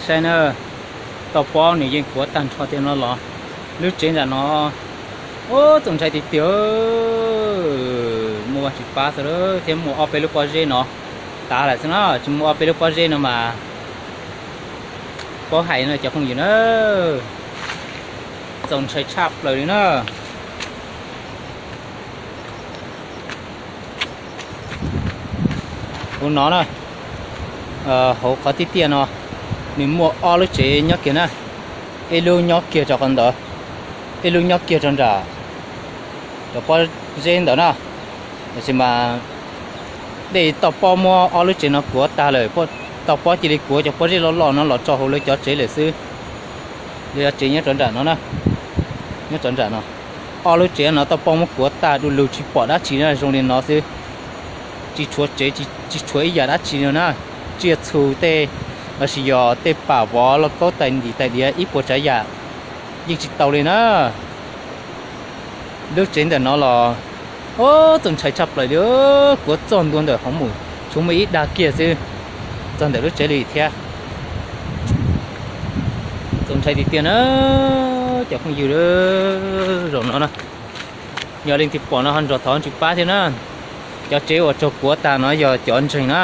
Saib na, toj pob nws yeej kuav tag nrho tiag no los. Lub tsev nram no, ub, txaus ntshai tiag tiag. Muaj vaj tsis pab xwb thiab, muaj ob peb lub pob zeb no tav lawm xwb na, tsis muaj ob peb lub pob zeb no mas paub hais no cov phooj ywg na. Txaus ntshai tshaj plaws li na. Hauv no na, hauv qhov tiaj tiaj no, nws muaj ob lub tsev nyob kiag na. Ib lub nyob kiag rau qhov ntawd, ib lub nyob kiag rau nram cov pob zeb ntawd na. Tiam sis mas dej toj pob muab ob lub tsev no kuav tag lawm, toj pob cia li kuav cov pob zeb loj loj no los rau hauv lawv cov tsev lawm xwb. Lawv cov tsev nyob rau nram no na, nyob rau nram no. Ob lub tsev no toj pob muab kuav tag du lug tsis pom dab tsi na, zoo li no xwb. Tsis tshuav tsev, tsis tshuav ib yam dab tsi no na. Tsiaj txhu tej, los sis yog tej pam vov lauj kaub tais ntim tais diav ib puas tsav yam yeej tsis tau li na. Lub tsev ntawm no los, ub, txaus ntshai tshaj plaws li, kuav txog ntua ntawm hauv mus, tshuav muaj ib dag kiag xwb txog ntawm lub tsev li thiab. Txaus ntshai tiag tiag na cov phooj ywg. Zaum no na, yog leej twg pom no ho nrog thov tsis pab thiab na. Cov tsev uas raug kuav tag no yog cov ntseeg na.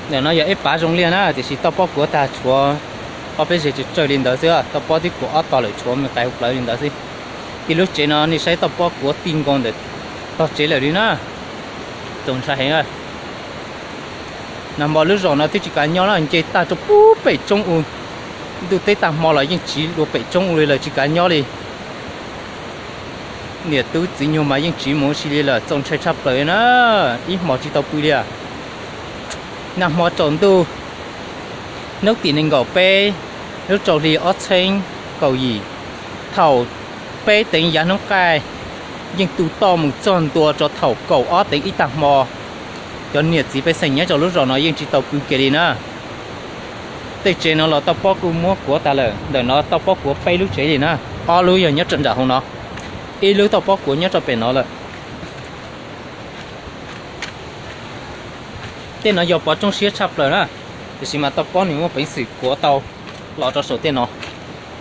Ntawm no yog ib pav zoo liaj na, tiam sis toj pob kuav tag tshuav ob peb zeg tsawg tsawg li ntawd xwb, toj pob twb kuav ob tog lawm tshuav me qais hauv plawv li ntawd xwb. Tib lub tsev no nej saib toj pob kuav ti nkaus ntawm tog tsev lawm li na. Txaus ntshai heev. Nag hmo lub zos no twb tsis kav nyob na, nce tag rau pub pem roob u. Ntuj teb tag hmo los yeej tsiv dua pem roob u li lawm, tsis kav nyob li. Niam tub txiv nyuag mas yeej tsiv mus ua si li lawm, txaus ntshai tshaj plaws na, ib hmos tsis tau pw li. Nag hmo tsaus ntuj hnub tim nees nkaum peb lub rau hli ob txheeb kaum yim, thaum peb teev yav hnub qaij yeej tu toj mus txog ntua rau thaum kaum ob teev ib tag hmo. Cov niam txiv pej xeem nyob rau lub zos no yeej tsis tau pw kiag li na. Tej tsev no los toj pob kuj muab kuav tas lawm, ntawm no toj pob kuav peb lub tsev li na. Ob lub yog nyob rau nram hauv no, ib lub toj pob kuav nyob rau pem no lawm. Tej no yog pov tsoob siab tshaj plaws na, tiam sis mas toj pob nws muaj peev xwm kuav tau los rau saum tej no.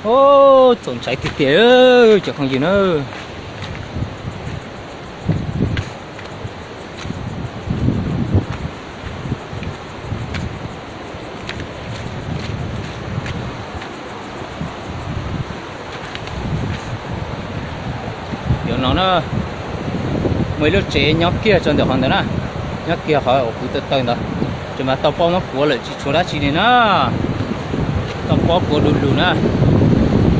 Txaus ntshai tiag tiag cov phooj ywg na. Yog no na, muaj ib lub tsev nyob kiag rau ntawm qhov ntawd na, nyob kiag qhov uas kuv taw taw ntawd, ces mas toj pob muab kuav lawm tsis tshuav dab tsi li na. Toj pob kuav du lug na.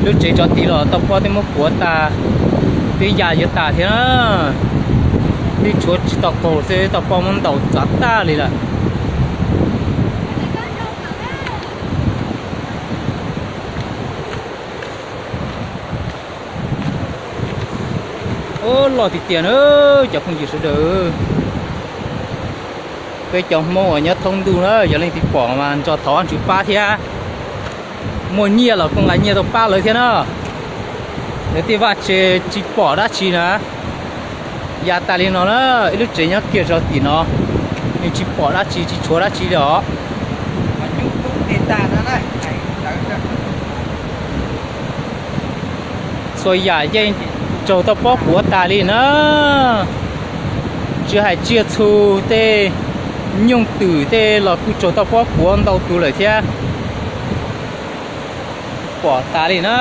Lub tsev rov tid los toj pob twb muab kuav tas, twb ya yuav tas thiab na. Twb tshuav tsis tau qaug xwb toj pob muab ntaus txav tag li lawm. Ub, loj tiag tiag na cov phooj ywg sawv daws. Peb cov Hmoob uas nyob thoob ntuj na, yog leej twg pom mas nrog thov Vajtswv pab thiab. Muaj nyiaj los kuj nqa nyiaj tuaj pab lawv thiab na. Lawv tej vaj tse tsis pom dab tsi na. Ya tas li no na, ib lub tsev nyob kiag rau tim no, nws tsis pom dab tsi tsis tshuav dab tsi li os. Txhua yam yeej raug toj pob kuav tas li na. Tsis hais tsiaj txhu tej, nyooj twm tej los kuj raug toj pob kuav ntau tus lawm thiab. Pom tas li na.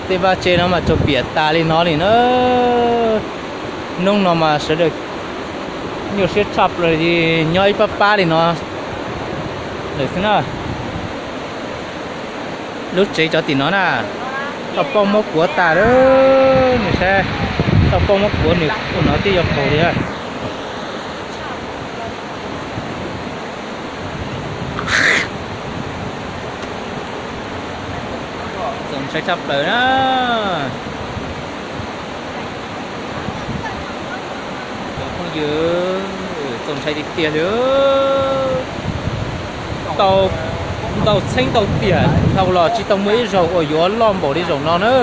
Tej vaj tse no mas raug piam tas li no li na. Hnub no mas sawv daws nyuaj siab tshaj plaws li, nyob ib pab pab li no lawm xwb na. Lub tsev cov tim no na, toj pob muab kuav tas lawm, nws saib, toj pob muab kuav nws ua no twb yuav qaug li. Txaus ntshai tshaj plaws na. Cov phooj ywg, txaus ntshai tiag tiag li. Tau ntau txheeb ntau tiam dhau los tsis tau muaj ib zaug uas yuav loj npaum li zaum no na.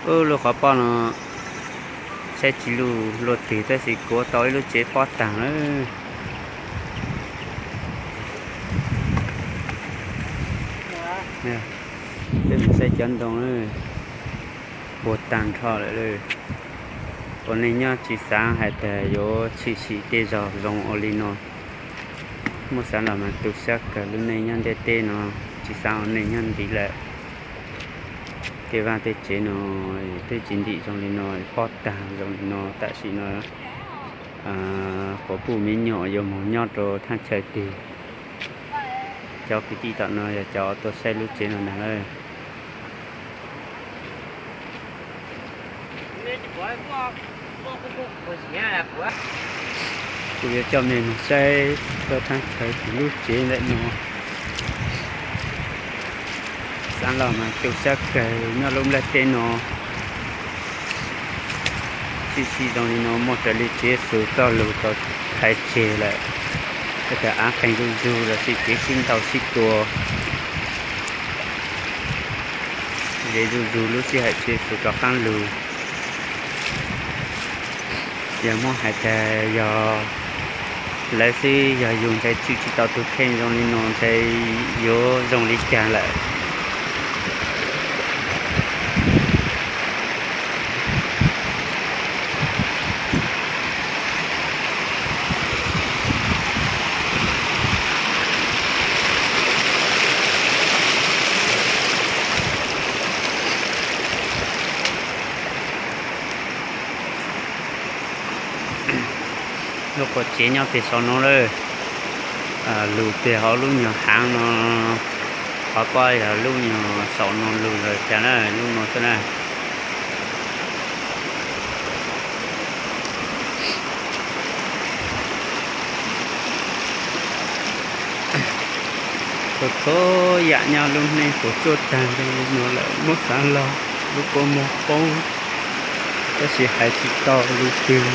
Ub, lub qhov pob no saib tsis luj luaj twg tab sis kuav tau ib lub tsev pob tag lawm. Peb mus saib cov ntoo, puas tag nrho lawm. Ua neej nyob tsis xav hais tias yuav tshwm sim tej zog zoo ua li no. Muab xav los mas tu siab kawg, lub neej nyob ntiaj teb no tsis xav ua neej nyob nti lawm. Tej vaj tej tsev no twb tsis ntim zoo li no, pob tag zoo li no tam sim no. Quas puj me nyuam yuav mus nyob rau thaj chaw twg? Cov kwv tij tom no yog cov tuaj saib lub tsev no ntag lawm. Kuv yuav coj mej mus saib tuaj thaj chaw twg lub tsev ntawm no. Xav los mas tu siab kawg, nyob lub nplaj teb no tshwm sim zoo li no, muaj raws li Tswv Yexus txoj lus tau hais tseg lawm. Tej av qeeg zuj zug los sis kev sib ntaus sib tua, ze zuj zug lub sij hawm Tswv Yexus rov qab lug. Yog muab hais tas yog lawv xwb, yog yus ntshe tswj tsis tau tus kheej zoo li no ntshe yuav zoo li cas lawm. Lub quas tsev nyob pem saum no lawm. Lug pem hauv lub nyuag haav no, qhov pob yog lub nyuag saum no lug lawm cas na, lub no xwb na. Txhua txhua yam nyob lub neej puas tsuaj tag zoo li no lawm, muab xav los lub kua muag poob, tab sis hais tsis tau lus twg.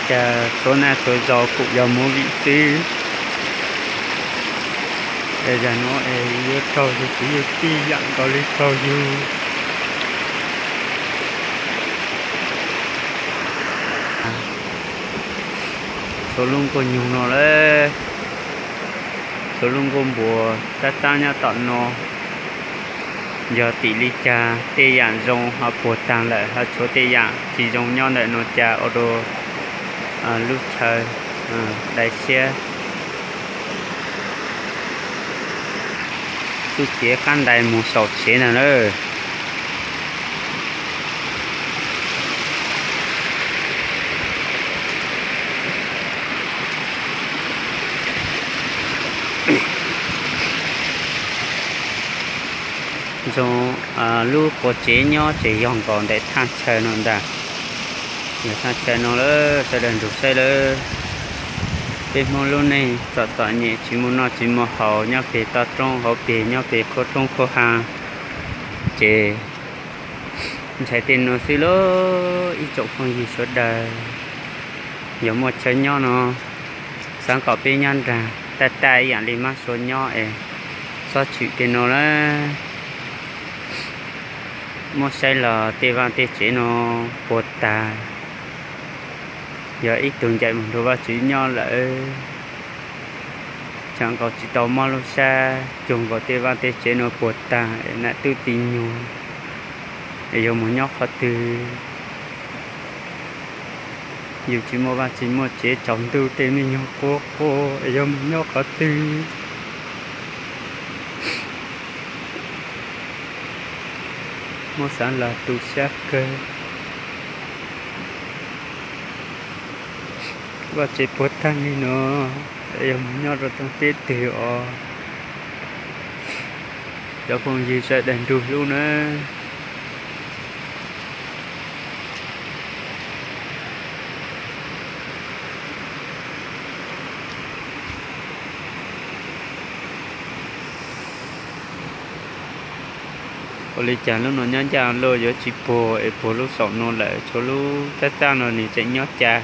Cas txhua naj txhua zaus kuj yog movie xwb. Es zag nuav es yuav raug yug kwv yug tij yam nkaus li raug yug. Txhua lub nkuaj nyuag no lawm, txhua lub nkuaj npua tab tab nyob tom no. Yog tim li cas tej yam zoo ho puag tag lawm, ho tshuav tej yam tsis zoo nyob ntawm no cas ua rau lub chaw dai siab. Txuj kev qab ntais mus saum tsev ntag lawm. Zoo, lub quas tsev nyob ces yog nkaus ntawm thaj chaw no ntag. Yog thaj chaw no lawm, sawv daws nrug saib lawm. Peb Hmoob lub neej txom txom nyem tsis muaj noj tsis muaj haus nyob pem toj roob hauv pes nyob pem qhuab roob qhuab hav, ces ntshai tej nuav xwb lauj ib tsoom phooj ywg sawv daws. Yog muaj chaw nyob no, xaav kom peb nyob nraag taj taj ib yaam li mab sua nyob es txhob tshwm tej nuav lawm. Muab saib los tej vaaj tej tsev no puas tag. Yog ib tug ncaim mus nrug Vaajtswv nyob lawm, tseem nkaus tsis tau mob lub sab cuag nkaus tej vaaj tej tsev no puas tag es nam tub ti nyug es yuav mus nyob qhov twg. Yus tsis muaj vaaj tsis muaj tsev, tsaus ntuj tej me nyuag quaj quaj es yuav mus nyob qhov twg. Muab xaav los tu siab kawg. Vaj tsev puag tag li no, yuav mus nyob rau teb twg os? Cov phooj ywg sawv daws nrug hlub nawb. Ua li cas lub no nyob ncaj luaj yuav tsis puag es puag lub saum no lawm, tshuav lub tab tab no nws tseem nyob ca.